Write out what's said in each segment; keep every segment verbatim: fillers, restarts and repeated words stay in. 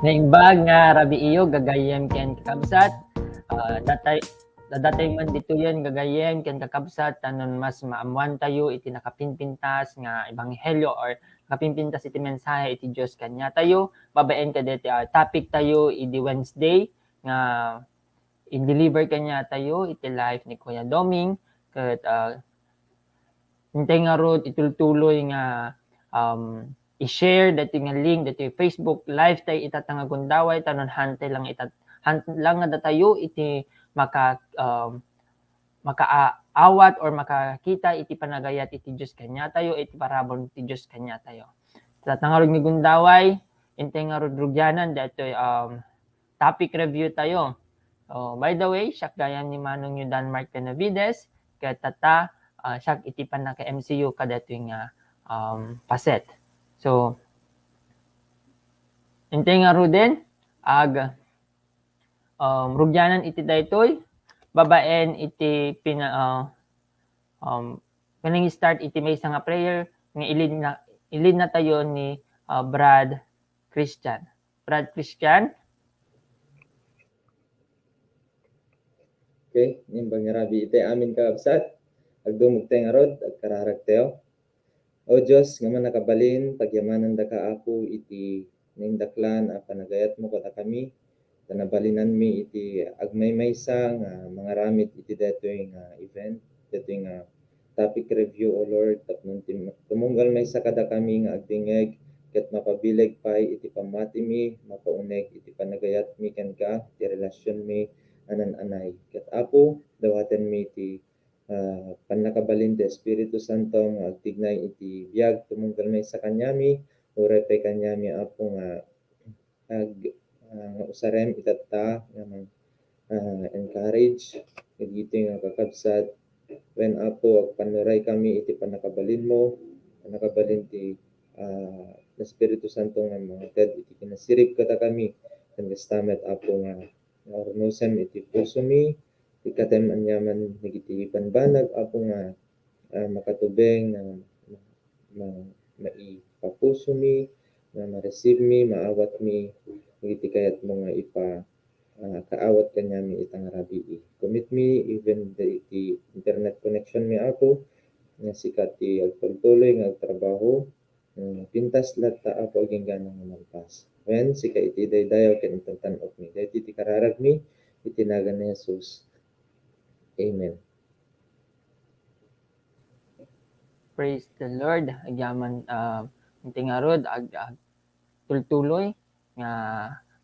Naimbag nga rabii, gagayyem ken kakabsat. Ah, datay, datay man ditoyen gagayyem ken kakabsat, ta no mas maammoantayo iti nakapimpintas nga ebanghelio or nakapimpintas iti mensahe iti Dios kaniatayo, babaen kadaytoy, ah, topic tayo idi Wednesday nga i-deliver kaniatayo iti live ni Kuya Doming, ket, ah, intay ngarud itultuloy nga, um, i-share daytoy nga link, daytoy Facebook live tay ita nga gundaway, ta no hantay lang ita, hantay lang nga datayo iti maka-, um, makaawat or makakita iti panagayat iti Dios kaniatayo, iti parabur ti Dios kaniatayo. Ita ngarud nga gundaway, intay ngarud rugianan daytoy, um, topic review tayo. Oh, by the way, siak gayam ni Manong Yudan Mark Benavides, ket ita, ah, siak iti pannaka-M C U kadaytoy nga, um, paset. So, intay ngaruden, ag, um, rugianan iti daytoy, babaen iti pina-, ah, um, pinang-start iti maysa nga prayer nga i-lead na, i-lead natayo ni, ah, Brad Christian. Brad Christian? Okay, naimbag nga rabii iti amin, kakabsat. Agdumogtayo ngarud, agkararagtayo. O Dios nga mannakabalin, pagyamanandaka, Apo, iti naindaklan a panagayatmo kadakami, ta nabalinanmi iti agmaymaysa nga mangaramid iti daytoy nga event, daytoy nga topic review, O Lord, tapno tim-, tumunggal maysa kadakami nga agdingngeg ket mapabileg pay iti pammatimi, mapauneg iti panagayatmi kenka, ti relasionmi a naan-anay. Ket, Apo, dawatenmi ti, ah, pannakabalin ti Espiritu Santo nga agtignay iti biag tumunggal maysa kaniami, uray pay kaniami, Apo, nga ag-, ah, nga usarem itatta nga mang-, ah, encourage dagiti nga kakabsat. Wen, Apo, agpannuray kami iti pannakabalinmo, pannakabalin ti, ah, Espiritu Santo nga mangited iti kinasirib kadakami. Ken kasta met, Apo, nga nga urnosem iti pusomi, ikkatem aniaman dagiti bambanag, Apo, nga, ah, makatubeng nga ma-, maipapusomi, nga ma-receive-mi, maawatmi dagiti kayatmo nga ipa-, ah, kaawat kaniami ita nga rabii. Commitmi even iti internet connection-mi, Apo, nga sika ti agtultuloy nga agtrabaho, mm, pintas latta, Apo, agingga nga malpas. Wen, sika iti daydayaw ken itan-tan-okmi. Daytoy ti kararagmi iti nagan ni Jesus. Amen. Praise the Lord. Agyaman, ah, intay ngarud, ag-, ag-, tultuloy nga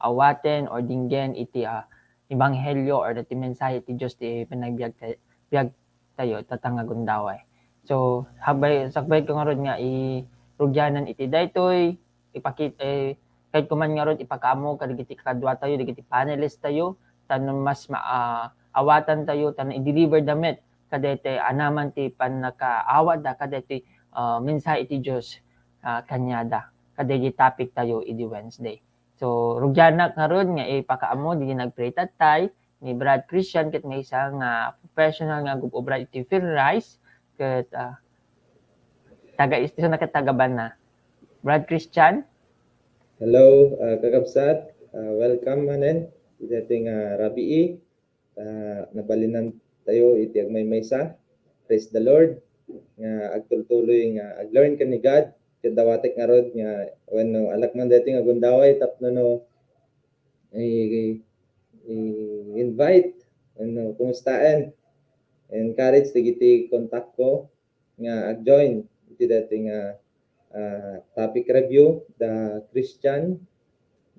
awaten or dinggen iti, ah, ebanghelio or iti mensahe ti Dios ti panagbiag ta-, biag tayo, ita nga gundaway. So, sakbay, sakbayko ngarud nga irugianan iti daytoy, ipakit-, eh, kayatko man ngarud ipakaammo kadagiti kaduatayo, dagiti panelist tayo, ta no mas ma-, ah, awatantayo, ta no i-deliver da met kadaytoy anaman ti pannakaawatda kadaytoy, ah, mensahe ti Dios, ah, kaniada, kadaytoy topic tayo idi Wednesday. So, rugianak ngarud nga ipakaammo dagiti nagpray tattay, ni Brad Christian ket maysa nga professional nga agub-ubra iti First Rice ket, ah, taga Istiso na ket taga Banna. Brad Christian? Hello, ah, kakabsat. Ah, welcome manen iti daytoy nga rabii. Ah, nabalinan tayo iti agmaymaysa. Praise the Lord. Nga agtultuloy nga ag-learn ken ni God. Ket dawatek ngarud nga wenno alak man daytoy nga gundaway tapno no i-, i-invite, ano, kumustaen, encourage dagiti kontakko nga ag-join iti daytoy nga, ah, topic review, the Christian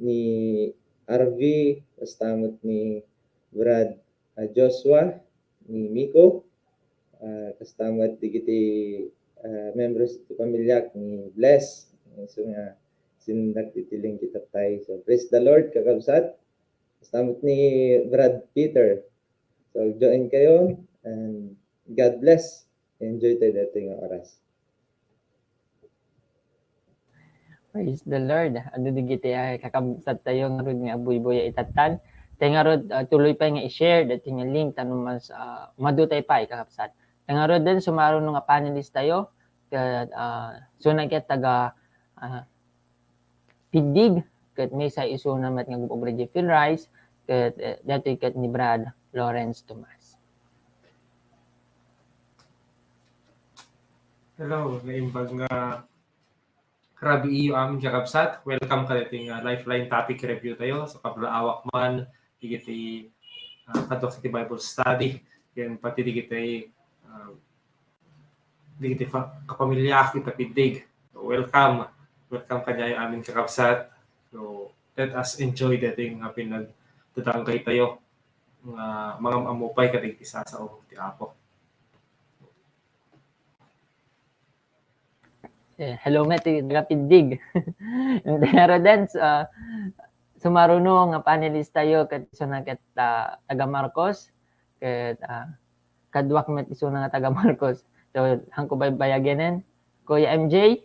ni R V, kasta met ni Brad, ah, Joshua, ni Miko, ah, kasta met dagiti, ah, members ti pamiliak ni Bless. So nga, sindak iti link itattay. So, praise the Lord, kakabsat. Kasta met ni Brad Peter. So, join kayo and God bless. Enjoy tayo dito nga oras. Praise the Lord. Adu digiti ay kakabsat tayo ngarud nga buybuya itattan. Tayo ngarud, ah, tuloy pa nga i-share dati nga link tano mas, ah, madu tayo pa ikakabsat. Tayo ngarud din sumaro no nga panelist tayo. Ka, ah, suna ket taga, ah, Piddig, ket maysa isuna met nga gub-, obra idiay Phil Rice, ket, eh, daytoy ket ni Brad Lawrence Tomas. Hello, naimbag nga rabii iyo amin, kakabsat. Welcome kadaytoy nga Lifeline topic review tayo. So, kablaawak man, digiti, ah, kadua iti Bible study. Ken pati digiti, ah, digiti fa-, kapamilya, kita pidig. So, welcome. Welcome kaniayo amin, kakabsat. So, let us enjoy daytoy nga pinagdadanggay tayo nga mangam-ammo pay kadagiti sasao ti Apo. Eh, hello met ti taga Pidig. Ngaruden, ah, sumaruno nga panelist tayo ket isuna ket, ah, taga Marcos, ket, ah, kaduak met isuna nga taga Marcos. So, haanko baybayagenen, Kuya M J?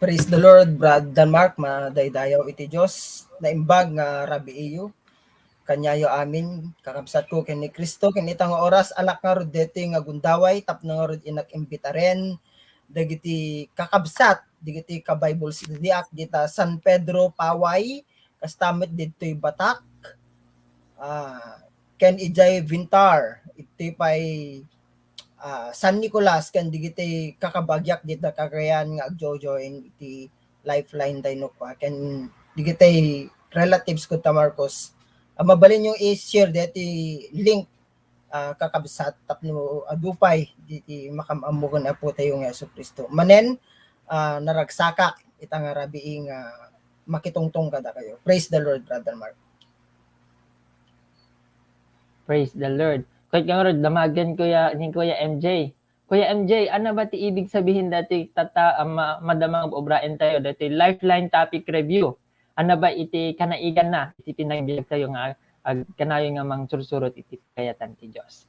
Praise the Lord, Brad Denmark. Madaydayaw iti Dios. Naimbag nga rabiiyo kaniayo amin, kakabsatko ken ni Cristo. Ken ita nga oras, alak ngarud daytoy nga gundaway tapno ngarud inak imbitaren dagiti kakabsat, dagiti ka-Bible study-ak dita San Pedro, Paway, kasta met ditoy Batac, ah, ken idiay Vintar, iti pay, ah, San Nicolas, ken digiti kakabagiak dita Cagayan nga agjo-join iti Lifeline tayo no kua, ken digiti relatives ko ta Marcos. Ah, mabalinyo i-share deti link, ah, kakabsat, tapno adu pay diti makam-ammo ken Apo tayo nga Jesu-Cristo. Manen, ah, naragsakak ita nga rabii nga makitungtong kadakayo. Praise the Lord, Brother Mark. Praise the Lord. Ket ngarud, damagen, Kuya, ni Kuya M J. Kuya M J, ano ba ti ibig sabihin dati tata-, ah, ma-, madama nga obraen tayo, dati Lifeline topic review? Ano ba iti kanaigan na, iti pinagbiag tayo nga ag-, kanayo nga mangsursurot iti kayatan ti Dios?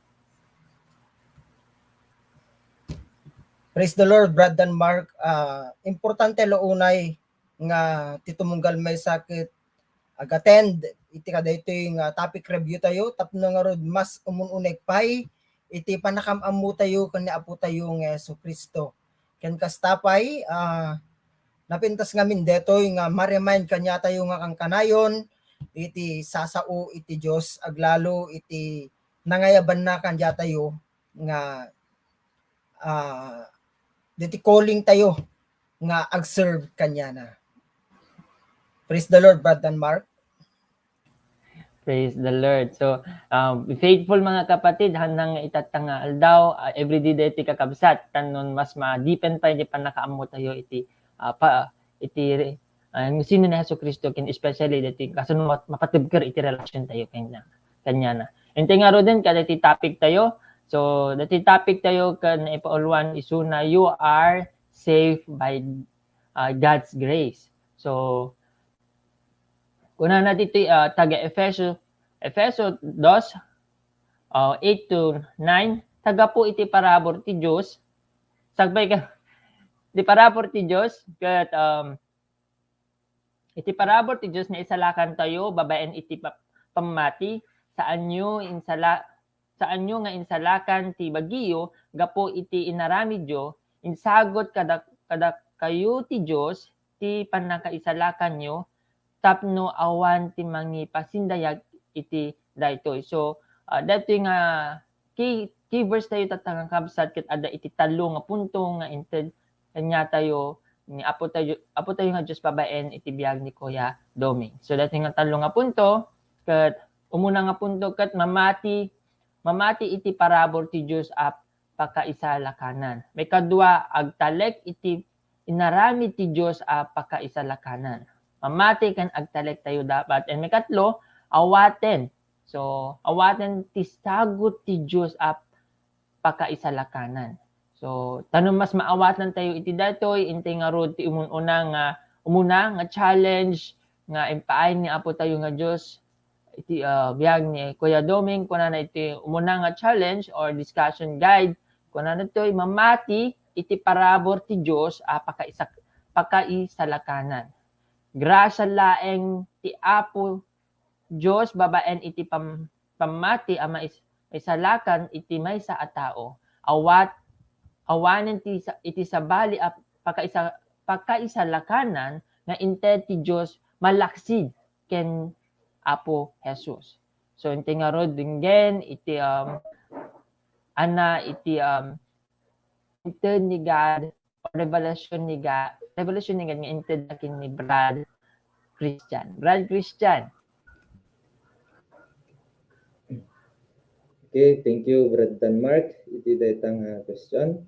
Praise the Lord, Brad Dan Mark. Ah, importante lo unay nga ti tumunggal maysa ket ag-attend iti kadaytoy nga topic review tayo tapno ngarud mas umun-unek pay iti pannakam-ammo tayo ken ni Apo tayo nga Jesu-Cristo. Ken kasta pay, ah, napintas ngamin detoy nga ma-remind kaniatayo nga kankanayon iti sasao iti Dios aglalo iti nangayabanna kaniatayo nga, ah, diti calling tayo nga ag-serve kaniana. Praise the Lord, Brad Dan Mark. Praise the Lord. So, um, faithful, mga kapatid, hanang itatta nga aldaw, ah, everyday daytoy, kakabsat, tan no mas ma-deepen pay ti pannakaammo tayo iti, ah, pa, iti, ah, sino ni Jesu-Cristo, ken especially daytoy kasano mat-, mapatibker iti relasyon tayo kanya, kanyana. Intay ngaruden kadaytoy topic tayo. So, daytoy topic tayo ken ipauluan isuna, "You are saved by, ah, God's grace." So, kunana ditoy, ah, taga Efeso, Efeso dos, ah, eight to nine, "Tagapo iti parabur ti Dios, sagbay ka-, ti parabur ti Dios, ket, um, iti parabur ti Dios naisalakan tayo babaen iti pa-, pammati, saanyo insala-, saanyo nga insalakan ti bagiyo gapu iti inaramidyo, insagut kada-, kadakayo ti Dios ti pannakaisalakanyo tapno awan ti mangipasindayag iti daytoy." So, ah, daytoy nga key, key verse tayo tatta nga kabsat ket adda iti tallo nga punto nga inted kaniatayo ni Apo tayo, Apo tayo nga Dios babaen iti biag ni Kuya Doming. So, daytoy nga tallo nga punto, ket umuna nga punto ket mamati, mamati iti parabur ti Dios a pakaisalakanan. Maikadua, agtalek iti inaramid ti Dios a pakaisalakanan. Mamati ken agtalek tayo dapat. And maikatlo, awaten. So, awaten ti sagut ti Dios a pakaisalakanan. So, ta no mas maawatan tayo iti daytoy, intay ngarud ti umun-una nga, umuna nga challenge nga impaay ni Apo tayo nga Dios iti, ah, biag ni Kuya Doming, kunana iti umuna nga challenge or discussion guide, kunana toy, mamati iti parabur ti Dios a pakaisak-, pakaisalakanan. Grasia laeng ti Apo Dios babaen iti pam-, pammati a mais-, maisalakan iti maysa a tao. Awat-, awanen ti sa-, iti sabali a pakaisa-, pakaisalakanan nga inted ti Dios malaksid ken Apo Jesus. So, inti ngarud, denggen iti, um, ana iti, um, inted ni God, revelation ni God, revelation ni God nga inted ken ni Brad Christian. Brad Christian. Okay, thank you, Brad Denmark. Iti dayta nga question.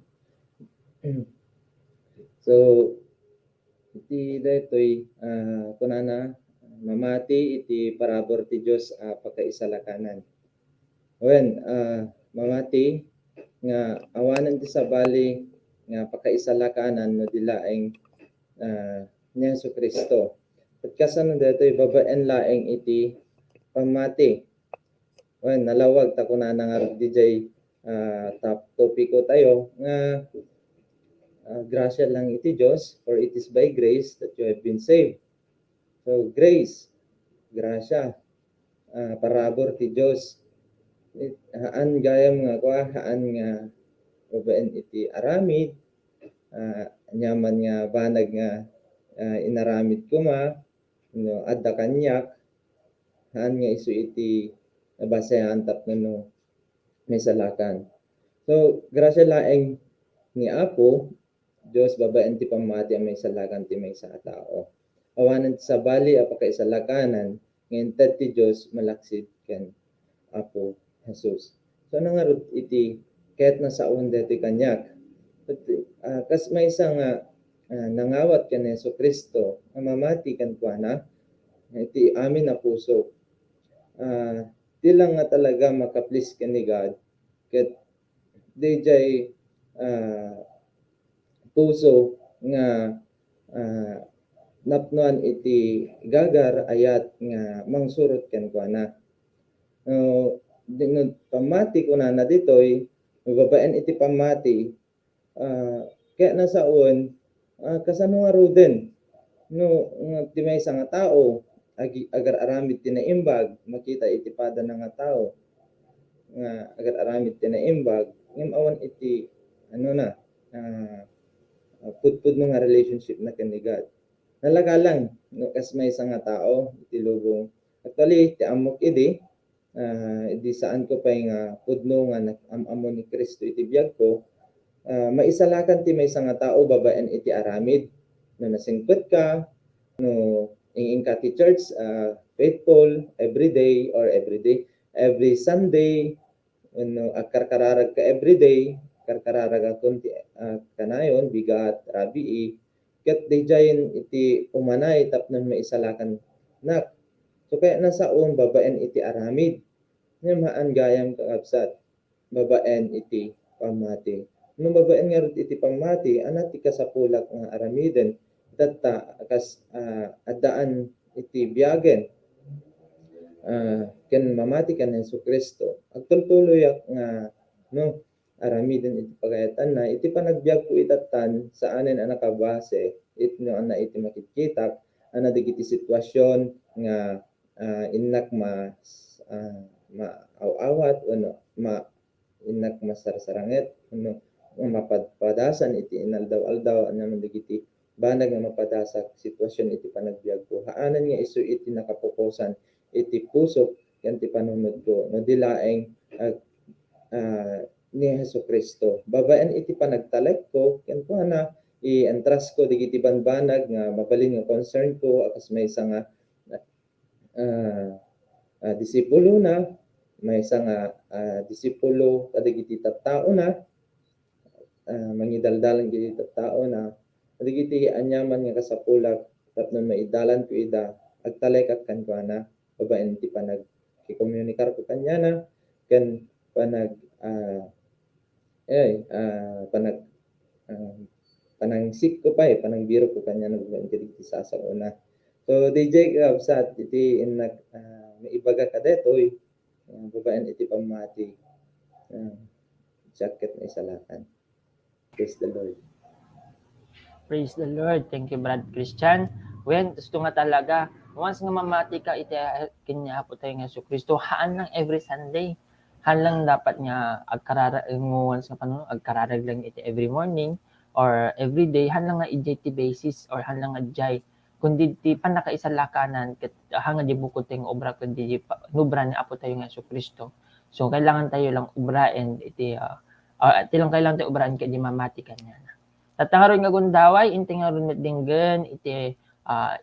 So, iti daytoy, ah, kunana, mamati iti parabur ti Dios a pakaisalakanan. Wen, ah, mamati nga awanen ti sabali nga pakaisalakanan no di laeng, ah, ni Jesu-Cristo. Ket kasano daytoy? Babaen laeng iti pammati. Wen, nalawag ta kunana nga didiay, ah, top topiko tayo nga, ah, grasia lang iti Dios, for it is by grace that you have been saved. So, grace, grasia, ah, parabur ti Dios. It, haan gayam nga kua, haan nga babaen iti aramid, ah, aniaman nga banag nga, ah, inaramid koma, no, adda kaniak, haan nga isu iti nabasean tapno no maisalakan. So, grasia laeng ni Apo Dios babaen ti pammati a maisalakan ti maysa a tao. Awanen ti sabali a pakaisalakanan nga inted ti Dios malaksid ken Apo Jesus. So, ano ngarud iti ket nasaon daytoy kaniak? Ket, ah, kas maysa nga, ah, nangawat ken Jesu-Cristo a mamati kenkuana iti amin a puso, ah, di lang nga talaga maka-please ken ni God, ket didiay, ah, puso nga, ah, napnoan iti gagar ayat nga mangsurot kenkuana. No, di, no, pammati kunana ditoy, no babaen iti pammati, ah, kaya nasaon, ah, kasano ngaruden no, nga ti maysa nga tao, agi-, agar-aramid ti naimbag, makita iti padana nga tao nga agar-aramid ti naimbag, ngem awan iti, ano na, ah, pudpudno nga relationship na ken ni God. Nalaka lang no kas maysa nga tao iti lubong. Actually, ti ammok idi, ah, idi saanko pay nga pudno nga nag-am-ammo ni Cristo iti biagko, ah, maisalakan ti maysa nga tao babaen iti aramid. No nasingpetka, no ing-ingka ti church, ah, faithful, every day or every day, every Sunday, wenno agkarkararagka every day, karkararagakon ti, ah, kanayon, bigat, rabii, ket didiayen iti umanay tapno maisalakannak. So, kaya nasaon babaen iti aramid. Ngem haan gayam, kakabsat, babaen iti pammati. No babaen ngarud iti pammati, ania ti kasapulak nga aramiden? Tatta, kas, ah, addaan iti biagen, ah, ken mamati ken Jesu-Cristo. Agtultuloyak nga, no, aramiden iti pagayatanna. Iti panagbiagko itattan, saanen a nakabase, it-, no, ania iti makitkitak, ania dagiti sitwasyon nga, ah, innak ma-, ah, maaw-awat, wenno ma-, innak masarsaranget, wenno mapadpadasan iti inaldaw-aldaw, ania man dagiti banag nga mapadasak sitwasyon iti panagbiagko. Haanen nga isu iti nakapokusan iti pusok ken ti panunotko, no di laeng, ah, ah, ni Jesu-Cristo. Babaen iti panagtalekko kenkuana, i-entrust ko dagiti banbanag nga mabalin nga concern ko, a kas maysa nga, ah, ah, disipulona, maysa nga, ah, disipulo kadagiti tattaona, ah, mangidaldalan iti tattaona, kadagiti aniaman nga kasapulak tapno maidalanko ida, agtalekak kenkuana babaen iti panagkikomunikarko kaniana, ken panag-, ah, ay, ah, panag-, ah, panangsikko pay, panangbirokko kaniana babaen kadagiti sasaona. So, didiay, kakabsat, iti innak, ah, maibaga kadaytoy, ah, babaen iti pammati. Ah, siak ket naisalakan. Praise the Lord. Praise the Lord. Thank you, Brad Christian. Wen, gusto nga talaga, once nga mamati ka iti, ken ni Apo tayo nga Jesu-Cristo, haan lang every Sunday. Haan lang dapat nga agkarara-, nga once nga panunot, agkararag lang iti every morning or every day, haan lang nga idiay ti basis or haan lang nga idiay, kundi ti pannakaisalakanan ket haan nga di bukod tayo nga obra, kundi di pa-, nobra ni Apo tayo nga Jesu-Cristo. So, kailangan tayo lang obraen iti, ah, ah, ti lang kailangan tayo obraen ket di mamati kaniana. Tatta ngarud nga gundaway, inti ngarud met dinggen iti, ah,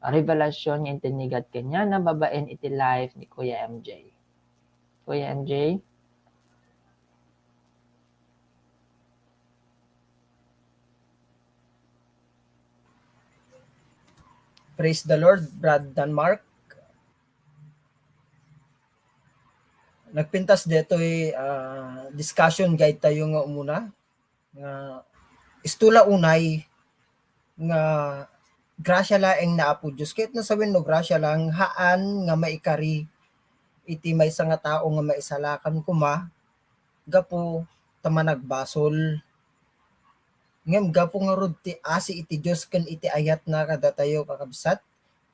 revelasyon nga intinnigat kaniana babaen iti life ni Kuya M J. Kuya M J? Praise the Lord, Brad Denmark. Nagpintas detoy, ah, discussion guide tayo nga umuna. Nga isto la unay nga grasya laeng ni Apo Dios. Ket no sawen no grasya lang, haan nga maikari iti maysa nga tao nga maisalakan koma gapu ta managbasol. Ngem gapu ngarud ti asi iti Dios ken iti ayatna kadatayo, kakabsat,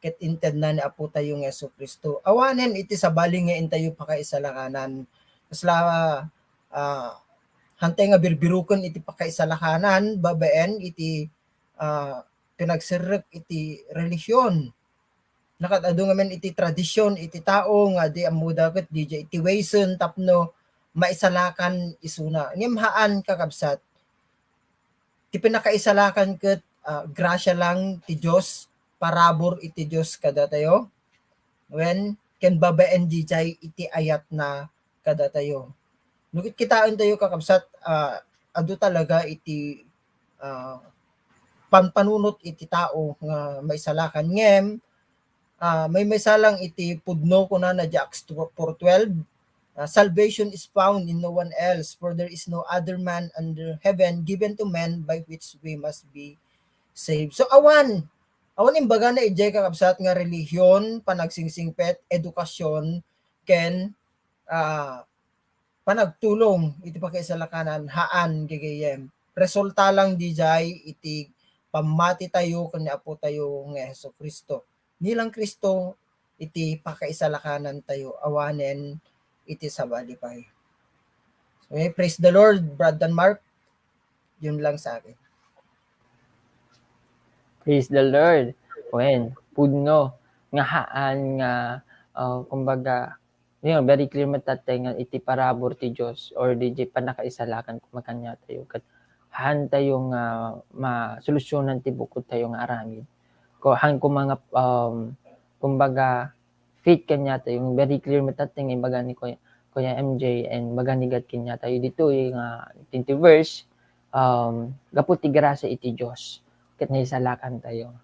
ket intedna ni Apo tayo nga Jesu-Cristo. Awanen iti sabali nga intayo pakaisalakanan. Kasla, ah, hantay nga birbiruken iti pakaisalakanan babaen iti, ah, pinagserrek iti relihion. Nakad-adu ngamin iti tradision iti tao nga di ammoda ket didiay iti waysen tapno maisalakan isuna. Ngem haan, kakabsat, ti pinakaisalakan ket, ah, grasya lang ti Dios, parabur iti Dios kadatayo, wen ken babaen didiay iti ayatna kadatayo. No kitkitaentayo, kakabsat, ah, adu talaga iti, ah, panpanunot iti tao nga maisalakan. Ngem, ah, maymaysa lang iti pudno, kunana diay Acts four twelve, ah, "Salvation is found in no one else, for there is no other man under heaven given to men by which we must be saved." So, awan, awan imbagana idiay, kakabsat, nga relihion, panagsingsingpet, edukasyon, ken, ah, panagtulong iti pakaisalakanan, haan, gagayyem. Resulta lang didiay iti pammati tayo ken ni Apo tayo nga Jesu-Cristo. Ni lang Cristo iti pakaisalakanan tayo, awanen iti sabali pay. Okay, praise the Lord, Brad Denmark. Yun lang sa akin. Praise the Lord. Wen, pudno nga haan nga, ah, kumbaga, yun, very clear met tatta nga iti parabur ti Dios or didiay pannakaisalakan koma kaniatayo. Ket haan tayo nga masolusyonan ti bukod tayo nga aramid. Ko, haan koma nga, um, kumbaga, faith kaniatayo. Very clear met tatta nga ibaga ni Kuya, Kuya M J and baga ni God kaniatayo ditoy nga twenty verse, um, gapu ti grasya iti Dios ket naisalakan tayo.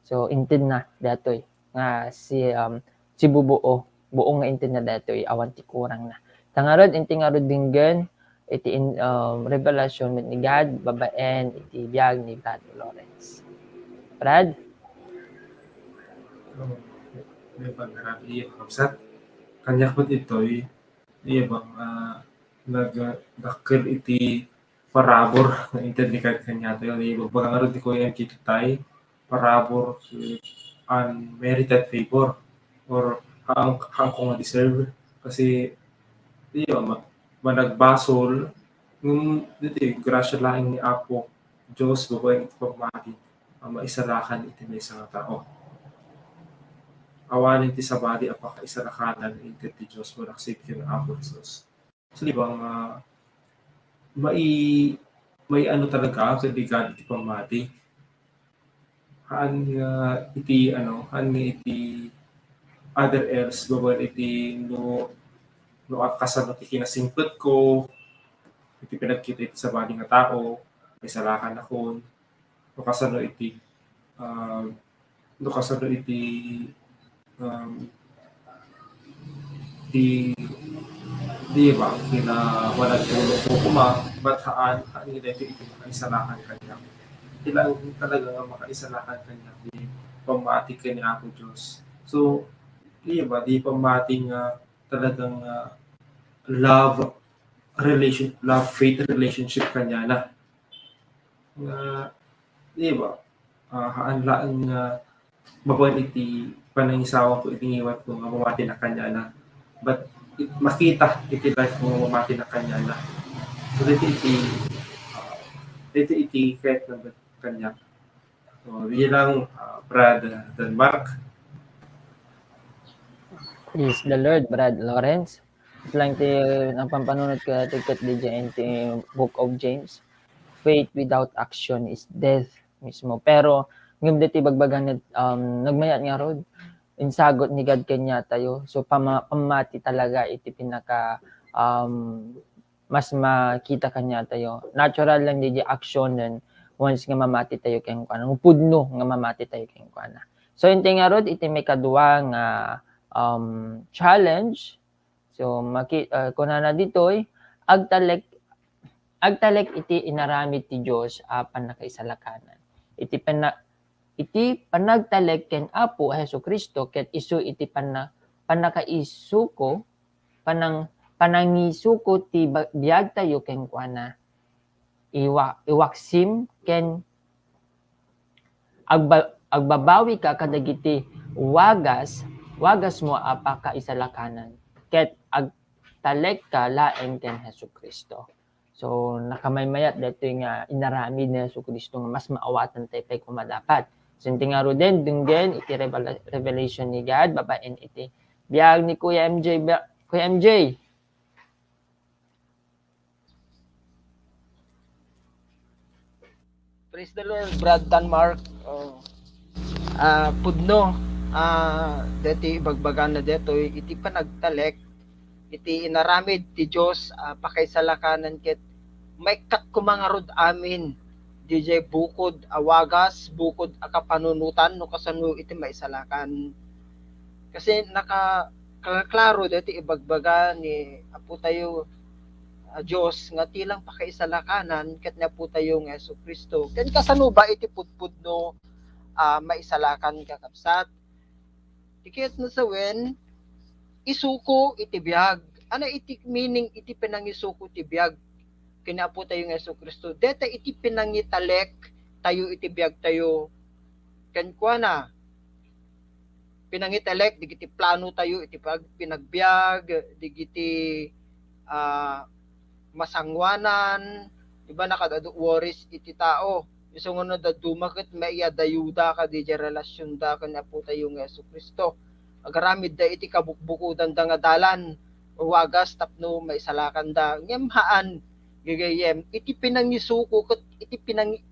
So, intedna datoy nga si, um, si bubuo, buo nga intedna datoy, awan ti kurangna. Ta ngarud, inti ngarud dinggen iti in-, um, revelasyon met ni God babaen iti biag ni Brad Lawrence. Brad? Oh, may pagkarabi, kakabsat. Kaniak met itoy, iya bang, ah, nagdakkel iti parabur nga inted ni God kaniatayo. Ibagbaga ngarud ni Kuya M J tay, parabur, eh, unmerited favor or haang, haang ko nga deserve. Kasi, iya, ma-, managbasol, ngem, ditoy, grasya laeng ni Apo Dios, babaen iti pammati a maisalakan iti maysa nga tao. Awanen ti sabali a pakaisalakanan inted ti Dios, managsip ken Apo Jesus. So, di ba nga, mai-, maiano talaga, so, di God iti pammati. Haan nga iti, ano, haan nga iti other else, babaen iti no, no kasano ti kinasingpetko, iti pinagkita iti sabali nga tao, maisalakan akon, no kasano iti, ah, no kasano iti, um, di, di ba, kina-, managtulong ko koma, but haan, haan nga daytoy iti makaisalakan kaniak. Kailangan talaga nga makaisalakan kaniak, di pammati ken ni Apo Dios. So, di ba, di pammati nga talagang, ah, love relation-, love faith relationship kaniana. Nga, di ba? Ah, haan laeng nga babaen iti panangisawan ko iti ngiwat ko nga mamati na kaniana. But it-, makita iti life mo, mamati na kaniana. So, daytoy iti, ah, daytoy iti kayat na kaniak. So, diay lang, ah, Brad, ah, Denmark. Praise the Lord, Brad Lawrence. Iti lang ti napampanunotko ti ket diay iti Book of James. Faith without action is death mismo. Pero ngem daytoy ibagbaga ni, um, nagmayat ngarud, insagut ni God kaniatayo. So, pama-, pammati talaga iti pinaka, um, mas makita kaniatayo. Natural lang diay action then once nga mamati tayo kenkuana, pudno nga mamati tayo kenkuana. So, inti ngarud iti maikadua nga, um, challenge. So, maki-, ah, kunana ditoy, agtalek, agtalek iti inaramid ti Dios a pannakaisalakanan. Iti panna-, iti panagtalek ken Apo a Jesu-Cristo ket isu iti panna-, pannakaisuko, panang-, panangisuko ti ba-, biagtayo kenkuana. Iwa-, iwaksim ken agba-, agbabawika kadagiti wagas, wagasmo a pakaisalakanan, ket agtalekka laeng ken Jesu-Cristo. So, nakamaymayat daytoy nga inaramid ni Jesu-Cristo nga mas maawatan tayo pay koma dapat. So, inti ngaruden, denggen iti revela-, revelation ni God babaen iti biag ni Kuya M J. Ba-, Kuya M J. Praise the Lord, Brad Tanmark. Oh. Ah, pudno, ah, deti ibagbagana detoy iti panagtalek iti inaramid ti Dios, ah, pakaisalakanan ket maikkat koma ngarud amin diay bukod a wagas, bukod a kapanunotan no kasano iti maisalakan. Kasi naka-, nakaklaro deti ibagbaga ni Apo tayo a Dios nga ti lang pakaisalakanan ket ni Apo tayo nga Jesu-Cristo. Ken kasano ba iti pudpudno a maisalakan, kakabsat? Ti kayatna sawen, isuko iti biag. Ania iti meaning iti pinangisuko ti biag ken ni Apo tayo nga Jesu-Cristo? Deta iti pinangitalek tayo iti biag tayo kenkuana. Pinangitalek dagiti plano tayo iti pag-, pinagbiag, dagiti, ah, masangoanan, di ba, nakaad-adu worries iti tao. Isu nga no dadduma ket maiyadayuda kadi diay relasionda ken Apo tayo nga Jesu-Cristo. Agaramidda iti kabukbukodanda nga dalan o wagas tapno maisalakanda. Ngem haan, gagayyem, iti pinangisuko ket iti pinangi-,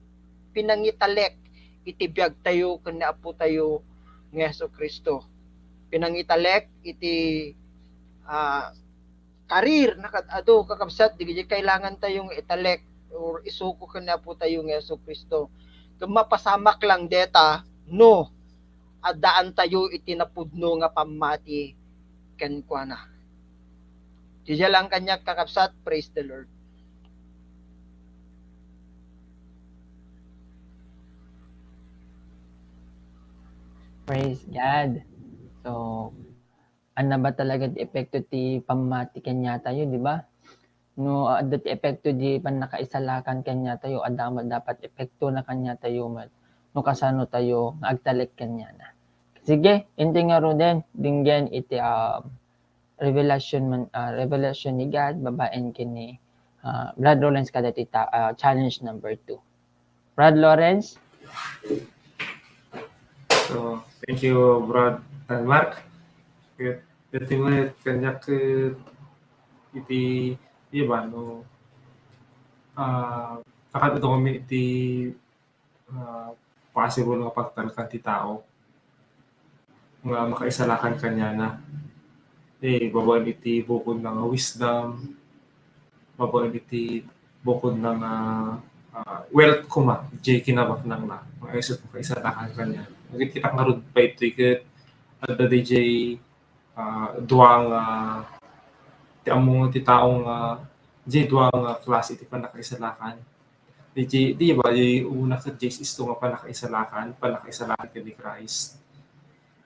pinangitalek iti biag tayo ken ni Apo tayo nga Jesu-Cristo. Pinangitalek iti, ah, karir, nakaad-adu, kakabsat, dagiti kailangan tayo nga italek or isuko ken ni Apo tayo nga Jesu-Cristo. Ket mapasamak lang deta no addaan tayo iti napudno nga pammati kenkuana. Diay lang kaniak, kakabsat, praise the Lord. Praise God. So, ania ba talaga ti epekto ti pammati kaniatayo, di ba? No adda ti epekto di pannakaisalakan kaniatayo, adda met dapat epekto na kaniatayo met no kasano tayo nga agtalek kaniana. Sige, inti ngaruden, denggen iti, ah, revelation man, ah, revelation ni God babaen ken ni, ah, Brad Lawrence kadagiti ta-, ah, challenge number two. Brad Lawrence? So, thank you, Brad Tanmark. Ket, iti met kaniak, eh, iti, di ba, no, ah, nakaad-adu kami iti, ah, possible nga pagtalekan ti tao nga makaisalakan kaniana. Eh, babaen iti bukod na nga wisdom, babaen iti bukod na nga, ah, wealth koma, diay kinabaknangna. Nga isu ti makaisalakan kaniana. Nagkita ngarud pay itoy ket adda diay, ah, dua nga, ti ammo ti tao nga, diay dua nga klase ti pannakaisalakan. Di, di, di ba, di una ket diay isu nga pannakaisalakan, pannakaisalakan ken ni Christ.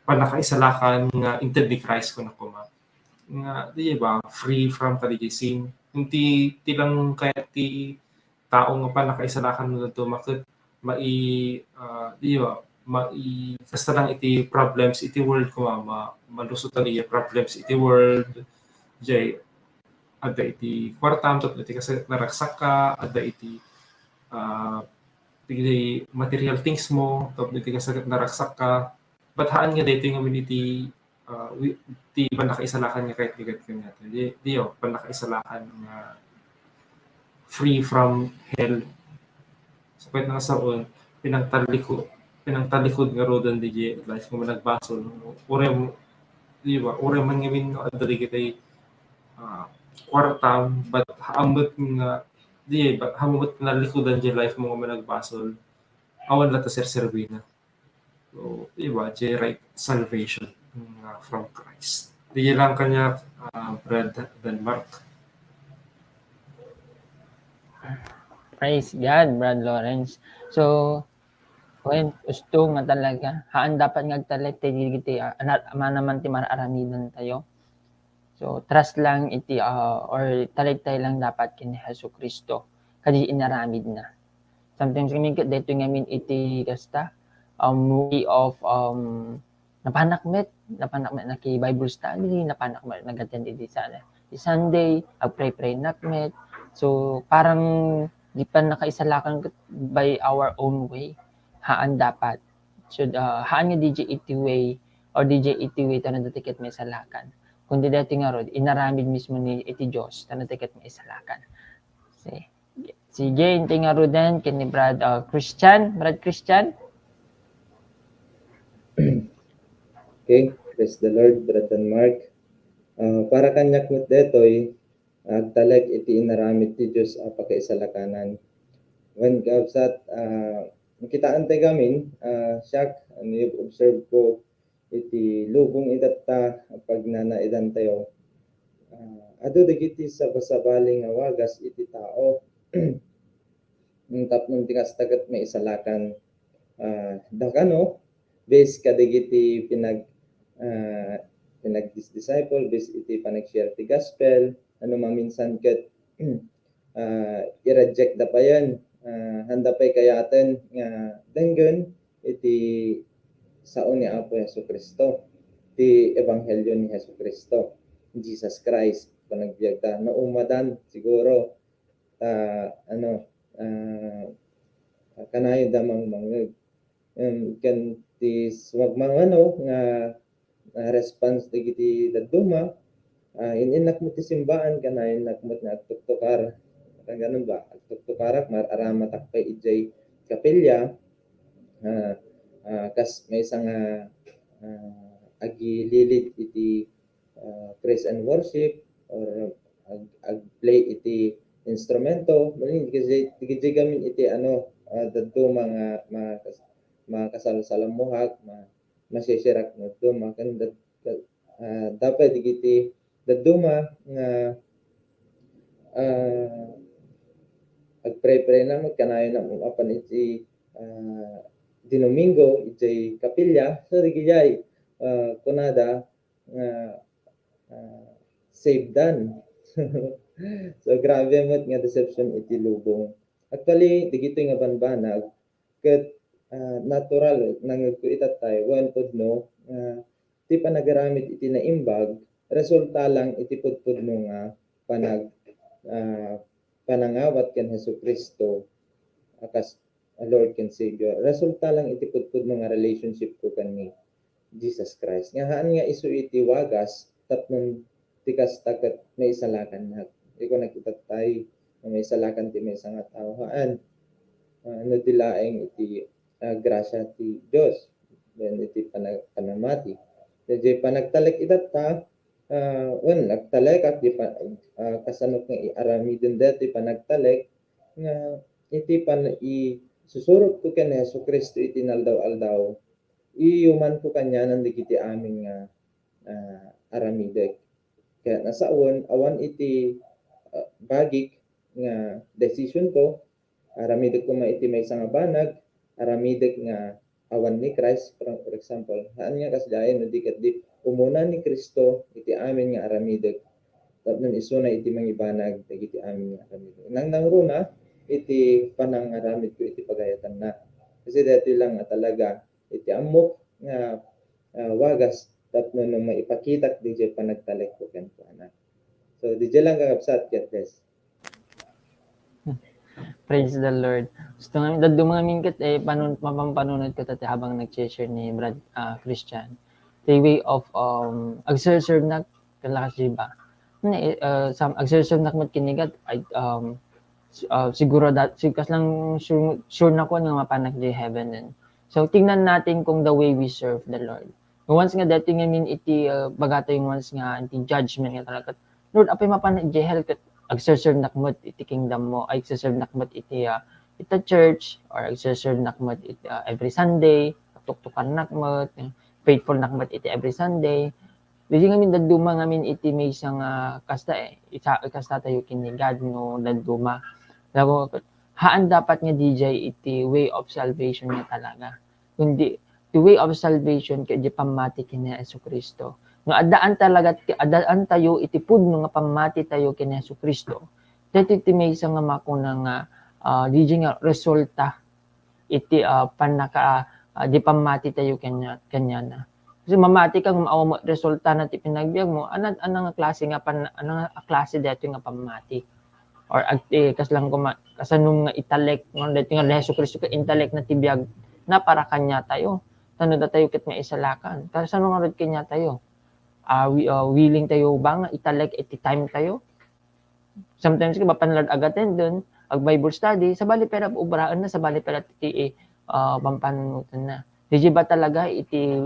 Pannakaisalakan nga inted ni Christ, kuna koma. Nga, di ba, free from kadi diay sin. Iti, ti lang kayat ti tao nga pannakaisalakan no dadduma ket mai-, ah, di ba, mai-, kasta lang iti problems iti world, kuma, ma-, malusotan diay problems iti world, Jay, adda iti kuartam, tapno iti kas-, naragsakka, adda iti, ah, iti material things mo, tapno iti kas-, naragsakka. But haan nga daytoy ngamin iti, ah, wi-, ti pannakaisalakan nga kayat-kayat kaniato. Di, di, oh, pannakaisalakan nga free from hell. So, ket nga saon, pinangtalliko-, pinangtallikod ngaruden diay life nga managbasol. Uray, di ba? Uray man ngamin no adda dagiti, ah, kuartam, but haan met nga, di, but haan met nga nalikudan diay life mo nga managbasol. Awan la ta serserbina. So, di ba, diay right salvation nga from Christ. Diay lang kaniak, ah, Brad Denmark. Praise God, Brad Lawrence. So, wen, gusto nga talaga, haan dapat nga agtalek ti, ti, ah, ana-, manaman ti mar-aramidantayo. So, trust lang iti, ah, or talektayo lang dapat ken ni Jesu-Cristo, kadi inaramidna. Sometimes kami ket daytoy ngamin iti kasta, um, way of, um, napanak met, napanak met naki-Bible study, napanak met nag-attend iti sa-, iti Sunday, agpray-pray nak met. So, parang di pannakaisalakan ket by our own way. Haan dapat. So, ah, haan nga diay iti way, or diay iti way, tapno dati ket maisalakan. Kundi daytoy ngarud, inaramid mismo ni iti Dios, tapno dati ket maisalakan. See? Sige, intay ngaruden ken ni Brad, ah, Christian. Brad Christian? Okay, praise the Lord, Brad Denmark. Ah, para kaniak met daytoy, agtalek iti inaramid ti Dios a pakaisalakanan. Wen, kabsat, ah, nakitaentayo ngamin, ah, siak, no, observe ko, iti lubong itatta, pagnanaidantayo, ah, adu dagiti sabasabali nga wagas iti tao. Tapno ti kasta ket maisalakan, ah, da kano, based kadagiti pinag-, ah, pinag-dis-, disciple, based iti panag-share ti gospel, no maminsan ket, ah, i-reject da payen, ah, haan da pay kayaten nga denggen iti sao ni Apo Jesu-Cristo, ti ebanghelio ni Jesu-Cristo, Jesus Christ, panagbiagda. Naumadan siguro, ta, ano, ah, kanayon da mangmangngeg. Em, ken ti sumagmamano nga, ah, response dagiti dadduma, ah, in-innak met ti simbaan, kanayon nak met nga agtuktukar. Kan ganun ba? Agtuktukarak, mar-aramatak pay idiay kapilya, ah, ah, kas maysa nga, ah, agililid iti ah, praise and worship, or ag-, ag-play iti instrumento, mali, dagiti, dagiti gamin iti, ano, ah, dadduma nga ma-, kas-, makasalsalammuhak, ma-, masisirak nga dadduma, ken dad-, dad-, ah, dapat dagiti dadduma nga, ah, agpray-pray na, kanayon na apan iti, ah, Dinomingo, iti kapilya, so, dagiti, ah, kunada, nga, ah, save dan. So, grabe met nga deception iti lubong. Actually, dagitoy nga banbanag, ket, ah, natural, nangngegko itattay, wen pudno, nga ti panagaramid iti naimbag, resulta lang iti pudpudno nga panag-, ah, panangawat ken Jesu-Cristo a kas a Lord ken Savior. Resulta lang iti pudpudno nga relationship ko ken ni Jesus Christ. Nga haan nga isu iti wagas tapno ti kasta ket maisalakannak. Iko nakita tay nga maisalakan ti maysa nga tao. Haan. Ah, no di laeng iti, ah, grasia ti Dios. Then iti pana-, panamati. Then di panagtalek itatta, ah, wen, nagtalekak di pa-, ah, kasano nga i-aramiden daytoy panagtalek nga iti pan-, i-, susurot ko ken Jesu-Cristo iti naldaw-aldaw, iyuman ko kanianan dagiti amin nga, ah, aramidek. Ket nasaon, awan iti, ah, bagik nga decision ko, aramidek koma iti maysa nga banag, aramidek nga awan ni Christ, for, for example. Haan nga kasdiay, no di ket di umuna ni Cristo iti amin nga aramidek, tapno isuna iti mangibanag dagiti amin nga aramidek. Nangnangruna iti panangaramid ko iti pagayatanna. Kasi daytoy lang nga talaga iti ammok nga, ah, wagas tapno no maipakitak diay panagtalek ko kenkuana. So, didiay lang, kakabsat. God bless. Praise the Lord. Gusto nga, dadduma ngamin ket, eh, panun-, mapampanunot ko tati habang nag-share ni Brad, ah, Christian. The way of, um, agserserb na, kalakas di ba? Ni, eh, uh, sam-, agserserb na met kinigat, ay, um, s-, ah, siguro dat-, sig-, kas lang sure, sure na ko nga mapanak di heaven din. So, tingnan natin kung the way we serve the Lord. Once nga dati ngamin iti, ah, bagatayo once nga iti judgment nga talaga, Lord, apay mapan iti hell ket agserserb nak met iti kingdom mo, ay agserserb nak met iti, ah, ita church, or agserserb nak met iti, ah, every Sunday, tuktukan nak met, faithful nak met iti every Sunday. Didiay ngamin dadduma ngamin iti maysa nga kasta, eh, isa, kasta tayo ken ni God no dadduma. Lago, haan dapat nga didiay iti way of salvation nga talaga. Kundi, the way of salvation ket di pammati ken ni Jesu-Cristo. No, addaan talaga, addaan tayo iti pudno nga pammati tayo ken ni Jesu-Cristo. Daytoy ti maysa nga makuna nga, ah, didiay nga resulta iti, ah, pannaka-, ah, di pammati tayo kanya-, kaniana. Kasi mamati ka, ngem awan met resulta na ti panagbiag mo, ano, ano nga klase nga pan-, ano nga klase daytoy nga pammati? Or ag-, eh, kas lang kuma-, kasano nga italek, no? Daytoy nga ni Jesu-Cristo ket intalek na ti biag na para kaniatayo. Tapno datayo ket maisalakan. Kasano ngarud kaniatayo? Ah, wi-, ah, willing tayo ba nga italek iti time tayo? Sometimes, ka, mapan la ag-attend dun, ag-Bible study, sabali pay la obraen na, sabali pay la ti, eh, ah, pampanunoten na. Didiay ba talaga iti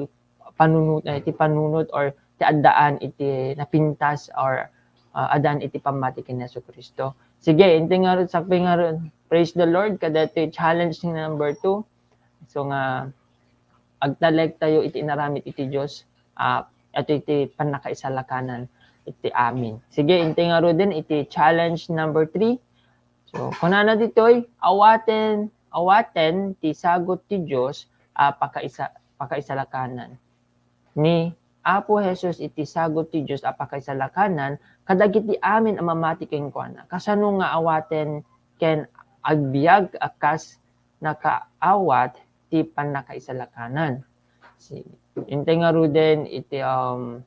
panunot, eh, iti panunot or ti addaan iti napintas or, ah, addaan iti pammati ken Jesu-Cristo. Sige, intay ngarud, sakbay ngarud. Praise the Lord. Kadaytoy challenge ni number two. So nga, agtalek tayo iti inaramid iti Dios, ah, iti, iti pannakaisalakanan iti amin. Sige, intay ngaruden iti challenge number three. So, kunana ditoy, awaten, awaten ti sagut ti Dios a pakaisa-, pakaisalakanan. Ni Apo Jesus iti sagut ti Dios a pakaisalakanan kadagiti amin a mamati kenkuana. Kasano nga awaten ken agbiag a kas nakaawat ti pannakaisalakanan. Si-, intay ngaruden iti, um,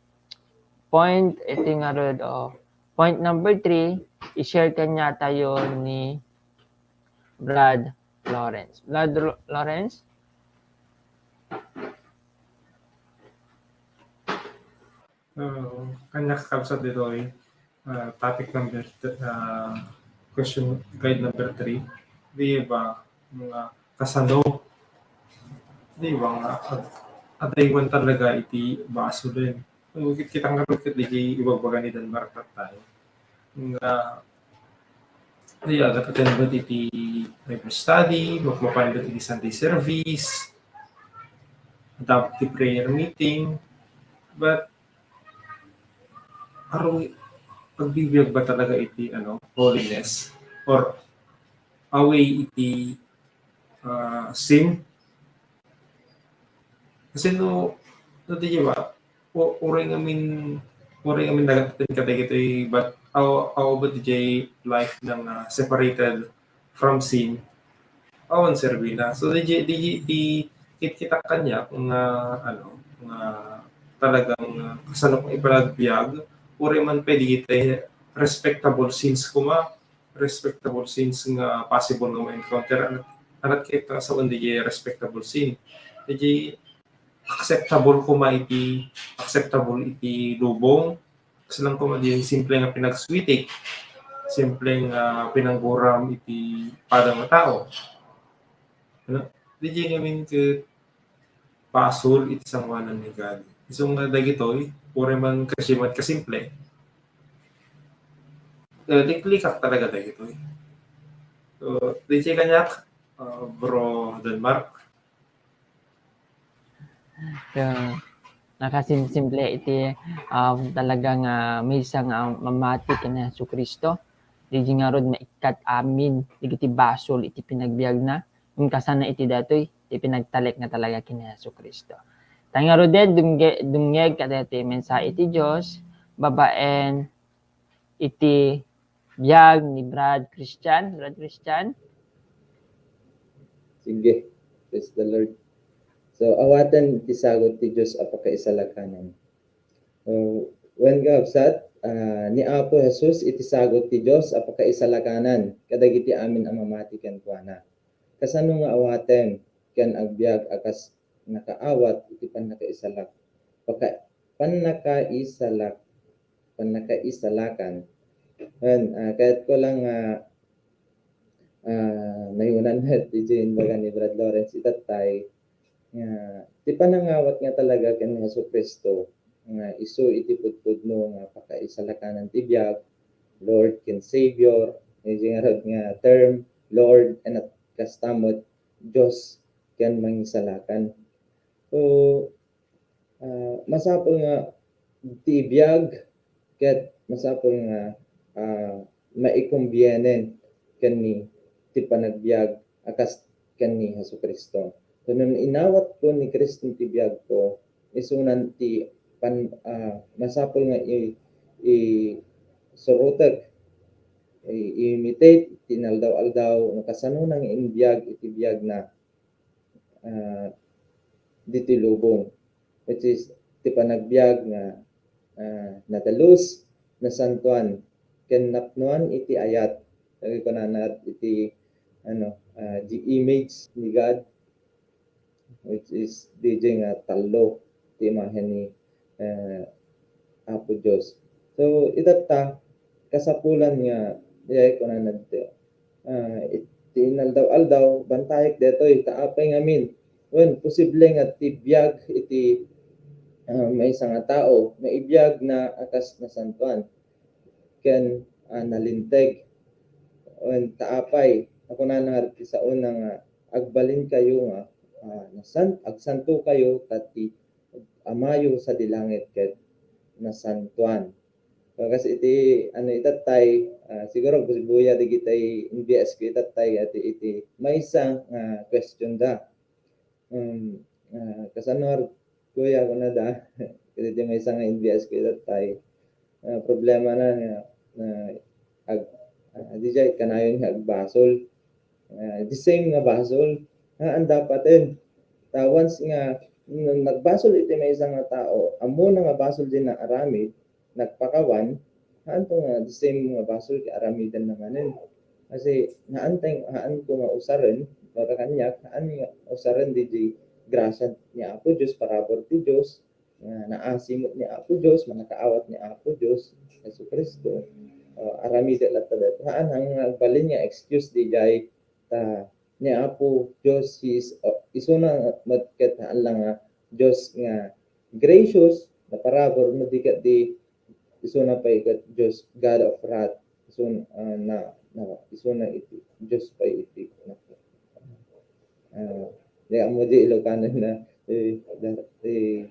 point, iti ngarud, oh, point number three, i-share kaniatayo ni Brad Lawrence. Brad Ro-, Lawrence? Ah, kaniak, kakabsat, ditoy, ah, topic number th-, ah, question guide number three. Di ba, nga kasano? Di ba nga, ad-, adaywan talaga iti basolen. Ket kita ngarud ket diay ibagbaga ni Denmark that time. Nga, ay, agat-attend met iti Bible study, mapmapan met iti Sunday service, adda met ti prayer meeting, but aro, agbibiag ba talaga iti, ano, holiness or away iti, ah, sin? Kasi no, no, di ba, u-, uray ngamin, uray ngamin nagattend kadagitoy, but aw-, aw, but diay life nga, ah, separated from sin, awan serbina. So, di, di, di, di, kit-, kita kaniak nga, ano, nga talagang, ah, kasano kong ipanagbiag, uray man pay dagiti respectable sins koma, respectable sins nga possible nga ma-encounter, anat, anat ket nga sao diay respectable sin. Diay acceptable koma iti, acceptable iti lubong. Kasi lang koma diay simple nga pinagswitik, simple nga pinangguram iti padang nga tao. Ano? Diay ngamin ket basol iti sangoanan ni God. Isu nga dagitoy, uray man kasdiay met kasimple, eh, liklikak talaga dagitoy. So, diay kaniak, ah, Bro Denmark. So, nakasimsimple iti, um, talaga nga maysa nga mamati ken ni Jesu-Cristo. Diay ngarud maikkat amin dagiti basol iti panagbiagna. Inkasana iti daytoy ti pinagtalek nga talaga ken ni Jesu-Cristo. Tay ngaruden, dumge-, dumngeg kadaytoy mensahe ti Dios babaen iti biag ni Brad Christian. Brad Christian? Sige. Praise the Lord. So, awaten ti sagut ti Dios a pakaisalakanan. So, wen, kakabsat, ah, ni Apo Jesus iti sagut ti Dios a pakaisalakanan kadagiti amin a mamati kenkuana. Kasano nga awatem ken agbiag a kas nakaawat iti pannakaisalak-, paka-, pannakaisalak-, pannakaisalakan? Wen, ah, kayatko lang nga, ah, nayunan met iti imbaga ni Brad Lawrence itattay, nga ti panangawat nga talaga ken ni Jesu-Cristo nga isu iti pudpudno nga pakaisalakanan ti biag, Lord ken Savior, iti ngarud nga term, Lord, and at kasta met, Dios ken Mangisalakan. So, ah, masapul nga ti biag ket masapul nga, ah, maikombienen ken ni ti panagbiag a kas ken ni Jesu-Cristo. So, no inawatko ni Cristo ti biagko, isunan ti pan-, ah, masapul nga i-, isurotek, i-, i-imitate ti inaldaw-aldaw no kasano nang imbiag iti biagna, ah, ditoy lubong, which is ti panagbiag nga, ah, nadalus, nasantoan, ken napnoan iti ayat. Dagiti kunana iti, ano, ah, the image ni God, which is D J nga tallo ti imahen ni, ah, Apo Dios. So, itatta, kasapulan nga, diay kunana ditoy, ah, iti inaldaw-aldaw, bantayek detoy, ta apay ngamin? Wen, posible nga ti biag iti, ah, maysa nga tao, maibiag na a kas nasantoan ken, ah, nalinteg. Wen, ta apay? A kunana nga iti saona nga, agbalinkayo nga, ah, nasan-, agsantokayo ta ti Amayo sadi langit ket nasantoan. So, kas iti, ano, itattay, ah, siguro buya dagiti N B S ko itattay iti, iti maysa nga question da. Um, ah, kasano, kuya, kunada, iti maysa nga N B S ko itattay. Ah, problemana nga, nga ag-, ah, di jay kanayon nga agbasol. Ah, the same nga basol, haan dapaten. Ta once nga, n-, nagbasol iti maysa nga tao, ammona nga basol diay naaramid, nagpakawan, haanto nga the same nga basol nga aramidenna manen. Kasi haantay, haanko nga usaren, para kaniak, haan nga usaren diay grasia ni Apo Dios, parabur ti Dios, nga naasi met ni Apo Dios, mannakaawat ni Apo Dios, Jesu-Cristo, ah, aramidek latta daytoy. Haan, haan nga agbalin nga excuse diay, ta ni Apo Dios, he is, ah, isuna met ket haan la nga Dios nga gracious, naparabur, no di ket di isuna pay ket Dios, God of wrath. Isun-, ah, na, na, isuna iti Dios pay iti, ah, di ammo di Ilokanon na, eh, da-, eh,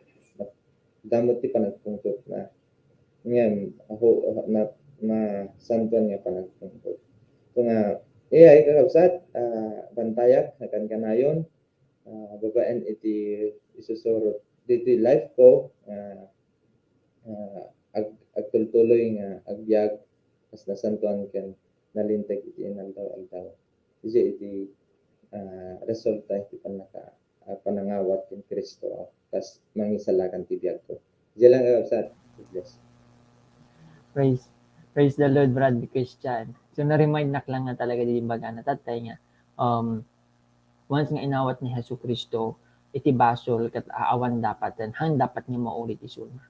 damot ti panagpungtot na. Ngem, aho, na, nasantoan nga panagpungtot. So nga, eh, ay, kakabsat, ah, bantayak, nakan kanayon, ah, babaen iti isusurot ditoy life ko, ah, ah, ag-, agtultuloy nga agbiag, kas nasantoan ken nalinteg iti inaldaw-aldaw. Isu iti, ah, resulta iti pannaka-, ah, panangawat ken Cristo, ah, kas mangisalakan ti biagko. Diay lang, kakabsat. God bless. Praise, praise the Lord, Brad Christian. So, na-remind nak lang nga talaga di bagana tattay nga, um, once nga inawat ni Jesu-Cristo iti basol ket a-, awan dapaten, haan dapat nga maulit isuna.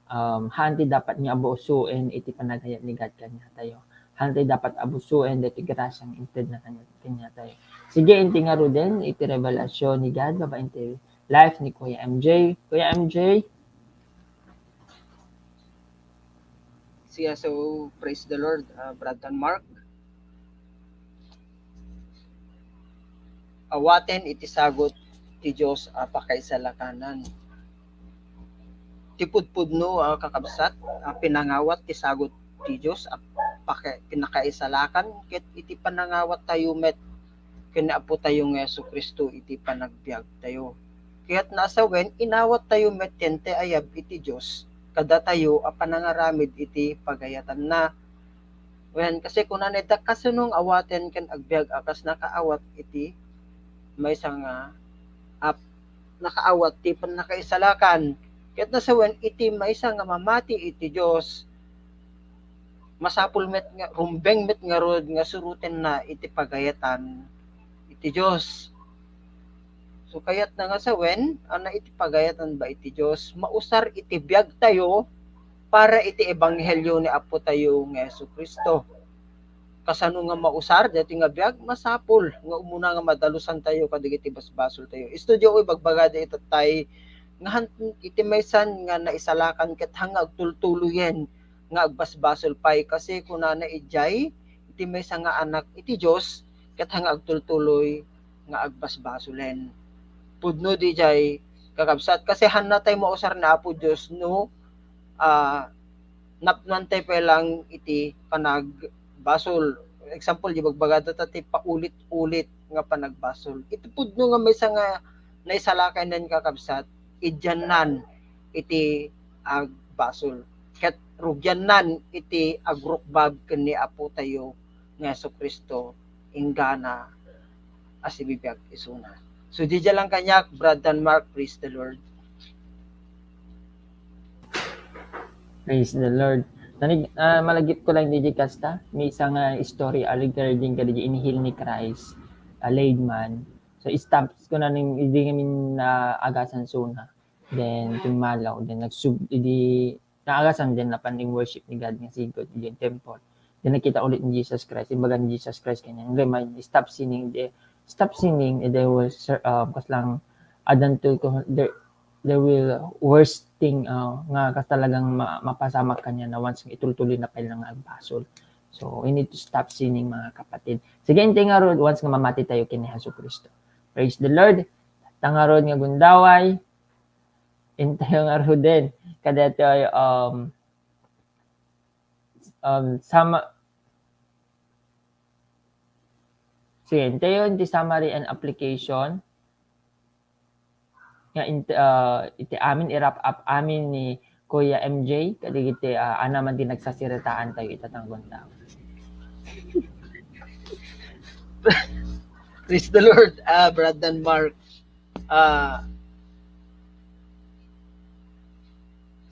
Um, haan ti dapat nga abusoen iti panagayat ni God kaniatayo. Haan ti dapat abusoen daytoy grasia nga intedna kaniat-, kaniatayo. Sige, inti ngaruden iti revelasyon ni God babaen iti life ni Kuya M J. Kuya M J? Siya, so, praise the Lord, ah, Brad Tan Mark. Awaten iti sagut ti Dios a pakaisalakanan. Ti pudpudno a kakabsat a pinangawat ti sagut ti Dios a paka-, pinakaisalakan ket iti panangawattayo met ken ni Apotayo nga Jesu-Cristo iti panagbiagtayo. Kayatna a sawen, inawattayo met ti ayab iti Dios kadatayo a panangaramid iti pagayatanna. Wen, kasi kunana ita, kasano nga awaten ken agbiag a kas nakaawat iti maysa nga ap-, nakaawat ti pannakaisalakan. Kayatna sawen, iti maysa nga mamati iti Dios, masapul met nga, rumbeng met ngarud nga surotenna iti pagayatan iti Dios. So, kayatna nga sawen, a na iti pagayatan ba iti Dios, mausar iti biagtayo para iti ebanghelio ni Apo tayo nga Jesu-Cristo. Kasano nga mausar daytoy nga biag? Masapul nga umuna nga madalusantayo kadagiti basbasoltayo. Istudio, ibagbagada itattay nga han-, iti maysan nga naisalakan ket han nga agtultuloyen nga agbasbasol pay, kasi kunana idiay, iti maysa nga anak iti Dios ket han nga agtultuloy nga agbasbasolen. Pudno didiay, kakabsat, kasi hannatay mausar ni Apo Dios no, ah, napnoantay pay lang iti panagbasol. Example, di bagbagada ta ti paulit-ulit nga panagbasol. Iti pudno nga maysa nga naisalakaynan, kakabsat, idiannan iti agbasol. Ket rugiannan iti agrukbab ken ni Apo tayo nga Jesu-Cristo inggana a sibibiag isuna. So, didiay lang kaniak, Brad Denmark, praise the Lord. Praise the Lord. Nanig-, ah, malagipko lang didiay kasta, maysa nga story, ah, regarding kadagiti in-heal ni Christ, a lame man. So, stops ko na ning, idi ngamin naagasan suna. Then, tumalaw. Then, nagsub-, idi, naagasan, then, napan ning worship ni God nga sigud, idi temple. Then, nakita ulit ni Jesus Christ. Imbaga ni Jesus Christ kaniana, "Remind, stop sinning, the, stop sinning, and there will, uh, kas lang, adanto ko, there, there will worst thing, uh, nga kas talagang ma-, mapasamak kaniana once nga itultuloy na pay lang nga agbasol." So, we need to stop sinning, mga kapatid. Sige, intay ngarud, once nga mamati tayo ken ni Jesu-Cristo. Praise the Lord. Ta ngarud nga gundaway, intayo ngaruden kadaytoy, um, um, sama-, sige, intayo iti summary and application nga in-, uh, iti amin, i-wrap up amin ni Kuya M J, kadagiti, uh, anaman ti nagsasiritaantayo ita nga gundaway. Praise the Lord, ah, Brad Denmark. Ah,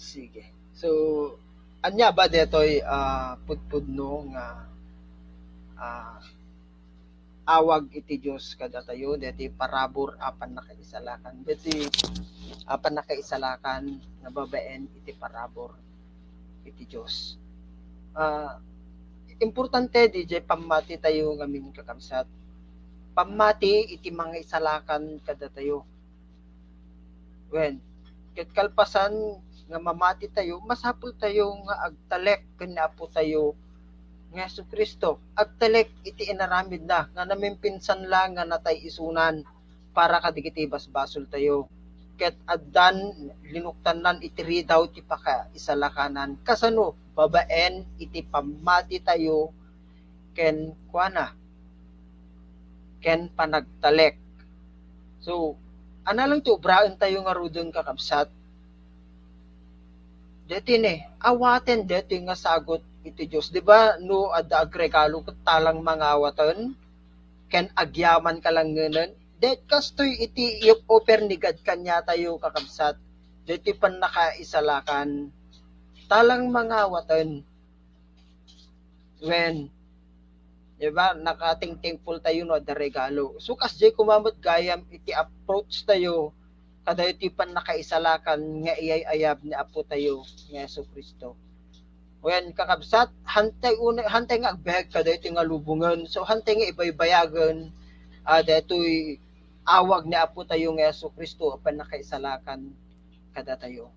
sige. So, ania ba daytoy, ah, pudpudno nga, ah, awag iti Dios kadatayo, daytoy parabur a pannakaisalakan. Daytoy, ah, pannakaisalakan nga babaen iti parabur iti Dios. Ah, importante didiay pammati tayo ngamin, kakabsat. Pammati iti mangisalakan kadatayo. Wen, ket kalpasan nga mamati tayo, masapul tayo nga agtalek ken ni Apo tayo nga Jesu-Cristo. Agtalek iti inaramidna nga namimpinsan la nga natay isunan para kadagiti basbasol tayo. Ket addan linuktannan iti ridaw ti pakaisalakanan. Kasano? Babaen iti pammati tayo ken kuana, ken panagtalek. So, ania lang ti ubraen tayo ngaruden, kakabsat? Deti ne, awaten deti nga sagut iti Dios. Di ba, no adda agregalo ket talang mangawaten, ken agyaman ka lang ngenen? Det kastoy iti i-offer ni God kaniatayo, kakabsat. Deti pannakaisalakan, talang mangawaten. Wen, di ba, nakating-thankful tayo no adda regalo. So, kasdiay koma met gayam iti approach tayo kadaytoy pannakaisalakan nga iyay-ayab ni Apo tayo nga Jesu-Cristo. Wen, kakabsat, hantay una, hantay nga agbiag kadaytoy nga lubongen. So, hantay nga ibaybayagen, ah, daytoy awag ni Apo tayo nga Jesu-Cristo a pannakaisalakan kadatayo.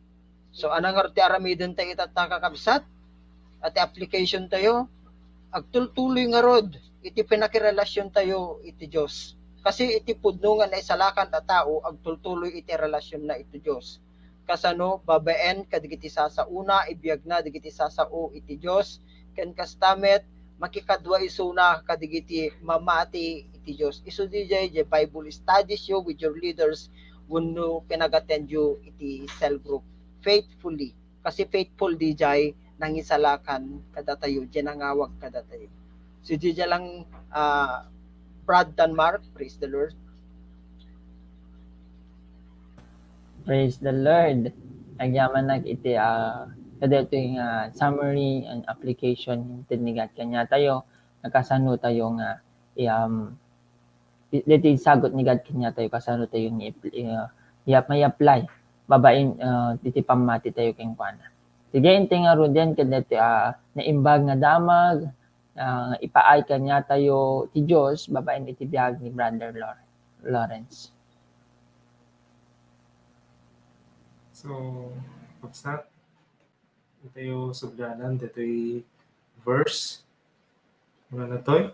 So, ania ngarud ti aramiden tayo itatta, kakabsat? A ti application tayo, agtultuloy ngarud iti pannakirelasion tayo iti Dios. Kasi iti pudno nga naisalakan a tao, agtultuloy iti relasionna iti Dios. Kasano? Babaen kadagiti sasaona, ibiagna dagiti sasao iti Dios, ken kasta met, makikadua isuna kadagiti mamati iti Dios. Isu didiay, diay Bible studies yo with your leaders wenno pinag-attend yo iti cell group faithfully. Kasi faithful didiay nangisalakan kadatayo, diay nangawag kadatayo. So, didiay lang, ah, Brad Denmark, praise the Lord. Praise the Lord. Agyamanak iti, ah, kadaytoy nga summary and application inted ni God kaniatayo, nga kasano tayo nga, um, daytoy sagut ni God kaniatayo, kasano tayo nga i-, uh, i-, may-apply babaen, uh, ditoy pammati tayo kenkuana. Sige, intay ngaruden kadaytoy, uh, naimbag nga damag, uh, ipaay kaniatayo ti Dios babaen iti biag ni Brother Lawrence. Lawrence. So, kabsat, intayo sugdanan ditoy verse. Ano na toy?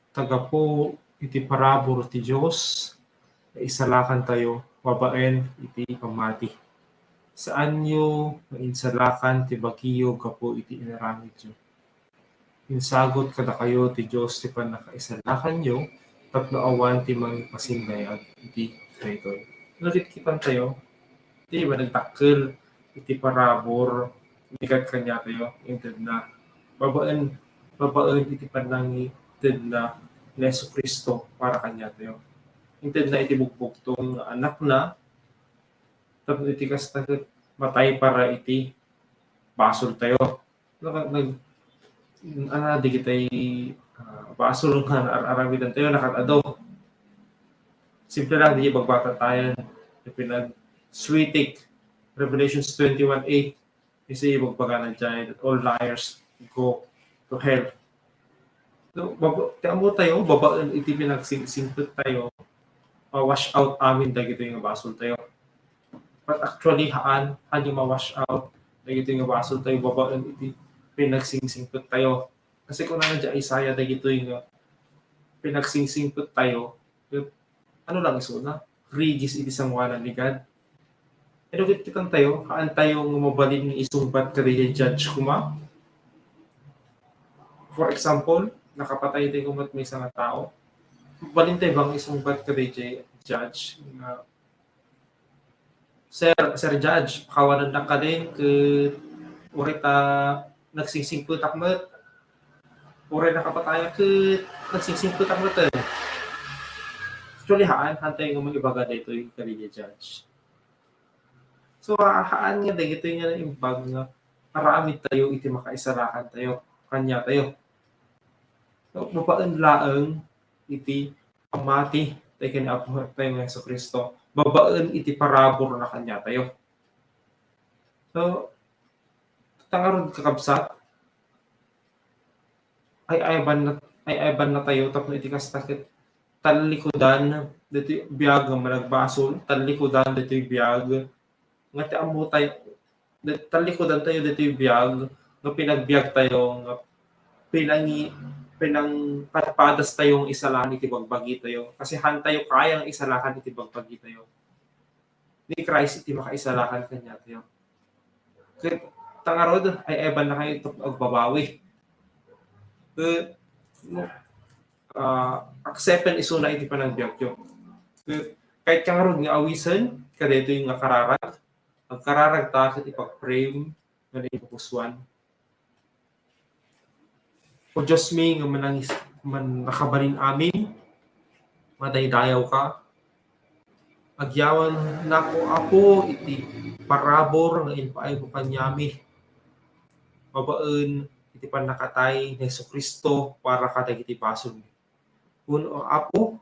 Tagapo iti parabur ti Dios, isalakan tayo babaen iti pammati. Saanyo nga insalakan ti bagiyo gapu iti inaramidyo. Insagut kadakayo ti Dios ti pannakaisalakanyo tapno awan ti mangipasindayag iti daytoy. Nakitkitan tayo, di ba, nagdakkel iti parabur ni God kaniatayo, inted na babaen, babaen iti panangitedna ni Jesu-Cristo para kaniatayo. Inted na iti bugbugtong nga anakna, tapno iti kasta ket matay para iti basol tayo. Naka-, nag-, ana, dagitay, ah, basol nga ar-, aramidan tayo, nakatado. Simple lang, di bagbata tayo, pinag-sweetik, Revelations twenty-one eight, kasi bagbagana dyan, that all liars go to hell. No, baba-, ti ammo tayo, babaen iti pinagsing-, singpet tayo, ma-wash out amin dagitoy nga basol tayo. But actually, haan, haan nga ma-wash out dagitoy nga basol tayo, babaen iti pinagsing-, singpet tayo. Kasi kunana dyan Isaiah dagitoy nga pinagsing-, singpet tayo, ano lang isuna? Rigis iti sangoanan ni God. Ano, kitkitan tayo, haan tayo nga mabalin nga isungbat kadaydiay judge koma? For example, nakapatay tayo koma maysa nga tao. Mabalin tayo bang isungbat kadaydiay judge nga, "Sir, Sir Judge, pakawanennak kadin ket uray ta nagsingsigpetak met. Uray nakapatayak ket nagsingsigpetak met." Actually, haan, haan tayo nga mangibaga daytoy kadaydiay judge. So, ha-, haan nga dagitoy nga naimbag nga aramid tayo iti makaisalakan tayo, kaniatayo. So, babaen laeng iti pammati tayo ken Apo tayo nga Jesu-Cristo, babaen iti paraburna kaniatayo. So, ta ngarud, kakabsat, ay-ayban na, ay-ayban na tayo tapno iti kasta ket tallikudan ditoy biag nga managbasol, tallikudan ditoy biag nga ti ammo tayo, di-, tallikudan tayo ditoy biag nga pinagbiag tayo, nga pinangi-, pinangpadpadas tayo nga isalakan iti bagbagi tayo. Kasi haan tayo kaya nga isalakan iti bagbagi tayo. Ni Christ iti makaisalakan kaniatayo. Ket ta ngarud, ay-ayban na kayo iti agbabawi. Ket, no, ah, accepten isuna iti panagbiagyo. Ket, ket ta ngarud nga awisen kadaytoy nga kararag, agkararag ta ket ipag-pray nga naipupusuan. O Dios mi nga manangis-, man-, nakabalin amin, madaydayaw ka. Agyawan nako, Apo, iti parabur nga impaaymo kaniami babaen iti pannakatay ni Jesu-Cristo para kadagiti basolmi. Wenno, Apo,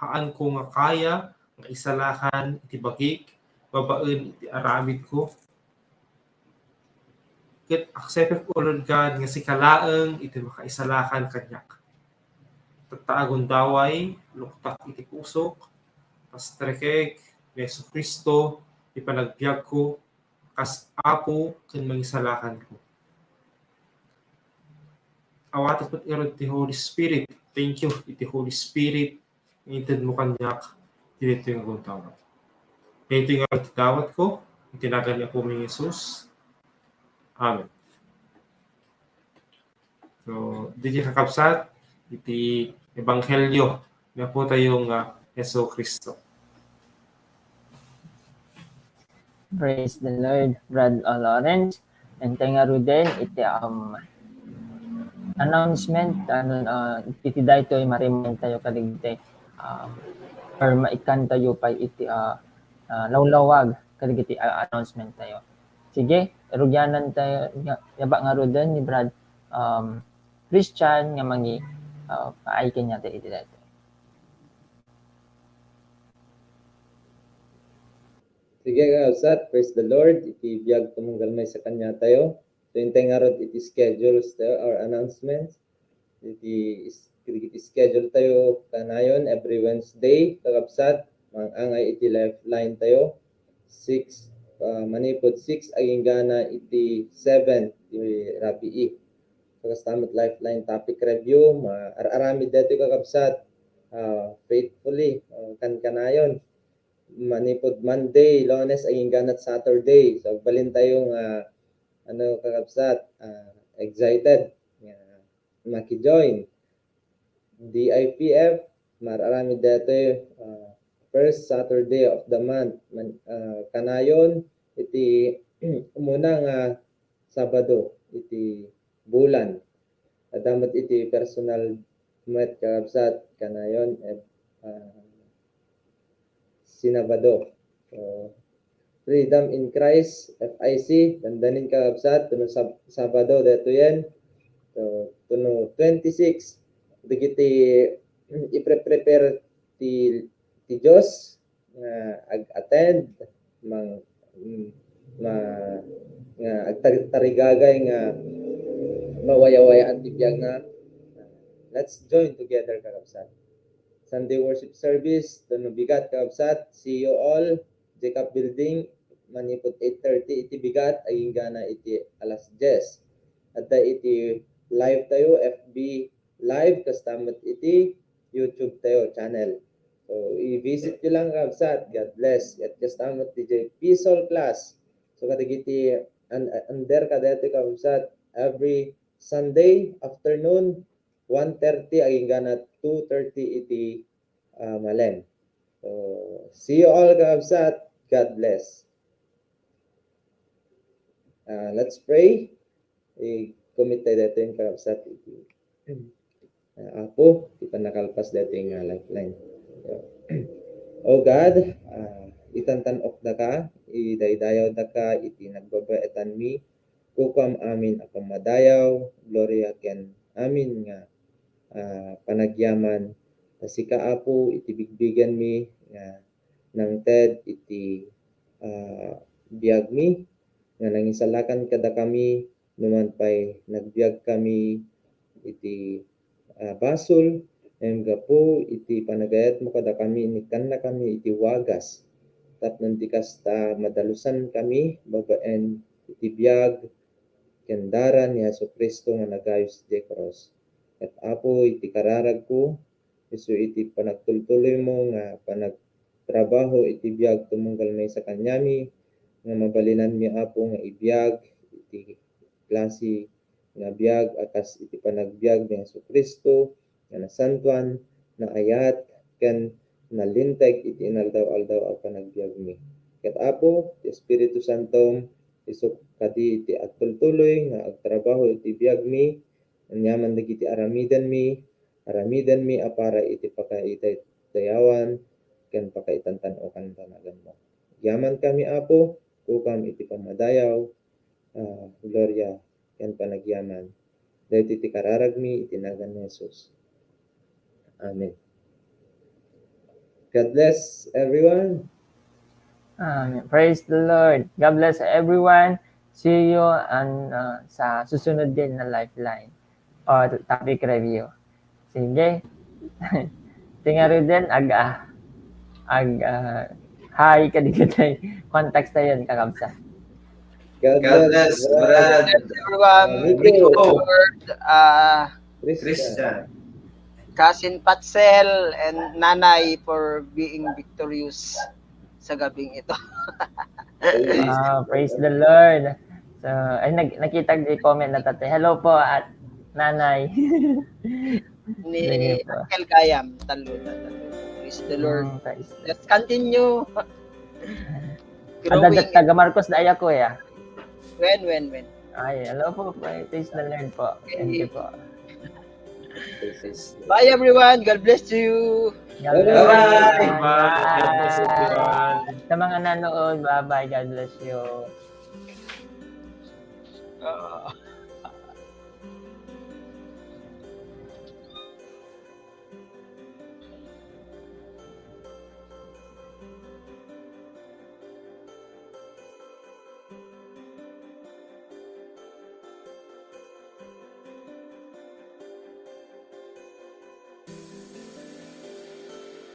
haanko nga kaya nga isalakan iti bagik babaen iti aramidko. Ket aksepek, O Lord God, nga sika laeng iti makaisalakan kaniak. Tatta, agundaway, luktak iti pusok, pastrekek ni Jesu-Cristo ti panagbiagko kas Apo ken Mangisalakanko. Awatek met ngarud ti Holy Spirit. Thank you iti Holy Spirit nga intedmo kaniak ti daytoy nga gundaway. Daytoy ngarud ti dawatko iti nagan ni Apomi Jesus. Amen. So, daytoy, kakabsat, iti ebanghelio ni Apo tayo nga Jesu-Cristo. Praise the Lord, Brad, uh, Lawrence. Intay ngaruden iti, um, announcement, ano, uh, iti daytoy, ma-remind tayo kadagiti, um, or maikkan tayo pay iti, uh, uh, lawlawag kadagiti, uh, announcement tayo. Sige, rugianan tayo, nga, yaba ngaruden ni Brad, um, Christian nga mangi, uh, paay kaniatayo iti daytoy. Sige, kakabsat, praise the Lord. Iti biag tumunggal maysa kaniatayo. So, intay ngarud iti schedules tayo or announcements. Iti is-, iti schedule tayo kanayon every Wednesday, kakabsat, mangangay iti Lifeline tayo. Six, ah, manipud six agingga na iti seven ti rabii. Kakasta met Lifeline topic review, ma-, ar-aramid daytoy, kakabsat, ah, faithfully, ah, kan-, kanayon. Manipud Monday, Lunes, agingga na Saturday. So, agbalin tayo nga, ano, kakabsat, ah, excited nga makijoin. D I P F, mar-aramid daytoy, ah, first Saturday of the month. Man, ah, kanayon, iti umuna nga Sabado, iti bulan. Adda met iti personal met, kakabsat, kanayon, eh, ah, Sinabado. So, Freedom in Christ, F I C, dandanin, kakabsat, tuno Sab-, Sabado, daytoyen. So, tuno twenty-six, dagiti ipre-prepare ti, ti Dios nga ag-attend, mang-, mm, ma-, nga agtar-, tarigagay nga mawayawayaan ti biagna. Let's join together, kakabsat. Sunday worship service, tuno bigat, kakabsat. See you all, Jacob Building, manipud eight thirty iti bigat, agingga na iti alas diyes. Adda iti live tayo, F B live, kasta met iti YouTube tayo channel. So, i-visit nyo lang, kabsat. God bless. Ket kasta met D J P Soul Class. So, kadagiti un-, under kadaytoy, kabsat, every Sunday afternoon, one thirty agingga na two thirty iti, ah, malem. So, see you all, kabsat. God bless. Ah, let's pray. I-commit tayo dito yung kakabsat. Ah, Apo, ti pannakalpas daytoy nga lifeline. O God, ah, itantan-okdaka, idaydayawdaka iti nagbabaetanmi, kukuam amin a pammadayaw, gloria ken amin nga, ah, panagyaman. Ta sika, Apo, iti bigbigenmi nga nangted iti, ah, biagmi, nga nangisalakan kadakami, numan pay nagbiagkami iti, ah, basol, ngem gapu iti panagayatmo kadakami, inikkannakami iti wagas, tapno iti kasta, madalusankami babaen iti biag ken dara ni Jesu-Cristo nga nagayus idiay krus. Ket, Apo, iti kararagko, isu iti panagtultuloymo nga panagtrabaho iti biag tumunggal maysa kaniami, nga mabalinanmi, Apo, nga ibiag iti klase nga biag a kas iti panagbiag ni Jesu-Cristo nga nasantoan, naayat, ken nalinteg iti inaldaw-aldaw a panagbiagmi. Ket, Apo, ti Espiritu Santom, isu kadi ti agtultuloy nga agtrabaho iti biagmi, aniaman dagiti aramidenmi, aramidenmi a para iti pakaiday-, dayawan ken pakaitantan-okan ti naganmo. Agyamankami, Apo, kukam iti pammadayaw, ah, gloria, ken panagyaman. Daytoy ti kararagmi iti nagan ni Jesus. Amen. God bless everyone. Amen. Praise the Lord. God bless everyone. See you on, uh, sa susunod din na Lifeline or topic review. Sige. Ti ngaruden, ag-, ah, ag-, ah, hi, kadagiti contacts tayo, kakabsat. God bless, Brad. Everyone, Rico, Lord, ah, Christian. Cousin Patsel and Nanay for being victorious sa gabing ito. Ah, praise the Lord. So, ay, nag-, nakita ko yung comment na tatay. Hello po, at Nanay. Ni Sige po. Uncle Gayam, Taluda, Taluda. Praise the Lord. Mm, praise the Let's continue. Ada growing. Taga Marcos na aya, kuya. When, when, when? Ay, hello po. Praise the Lord po. Thank you po. Bye, everyone. God bless you. God bless you. Bye-bye. Bye. God bless everyone. Sa mga nanood, bye-bye. God bless you. Ah.